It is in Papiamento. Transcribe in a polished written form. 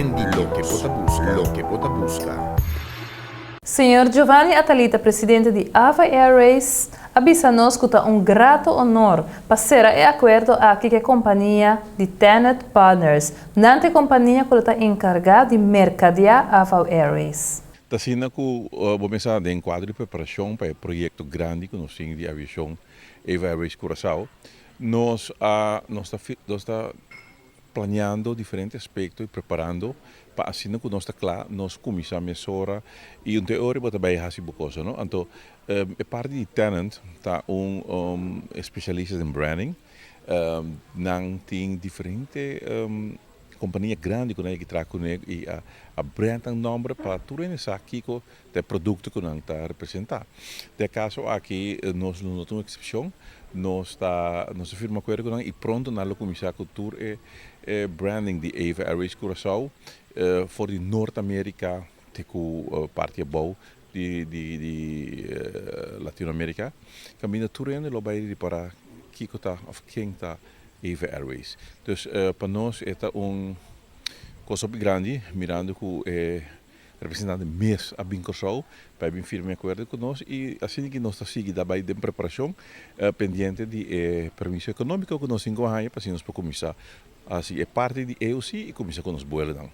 Trending Loke bo ta buska. Loke bo ta buska. Señor Giovanni Atalita, presidente di Ava Airways, a bisa nos ku ta un grato honor pa sera e akuerdo aki ku e kompania di Tenet Partners. Nan ta e kompania ku lo ta enkargá di merkadeá Ava Airways. Ta asina ku bo mester den kuadro di preparashon pa e proyekto grandi ku nos tin di aviashon Ava Airways Curaçao, nos a nos ta nos ta planeando diferente aspekto i preparando pa asina ku nos ta kla nos kuminsá mesora i un te ora bo ta bai hasi bo kosa no. Anto e parti di Tenant ta un espesialista den branding, nan tin diferente Kompania grandi ku nan yegi traha kuné i a brand nan nòmber pa tur hende sa kiko ta e produkto ku nan ta representá. Den e kaso aki nos lo no ta un eksepshon, nos ta nos a firma akuerdo ku nan i pronto nan lo kuminsá ku tur e branding di Ava Airways Curaçao for di Nort Amerika te ku parti abou di di Latino Amerika kaminda tur hende lo bai ripará kiko ta òf ken ta Eva Airways. Dus pa nos e ta un kos hopi grandi mirando ku e representante mes a bin Kòrsou pa e bin firma e akuerdo ku nos i asina ki nos ta sigui ta bai den preparashon pendiente di e permiso ekonómiko ku nos tin ku haña pa asina nos por kuminsá hasi e parti di EOC i kuminsá ku nos buelonan.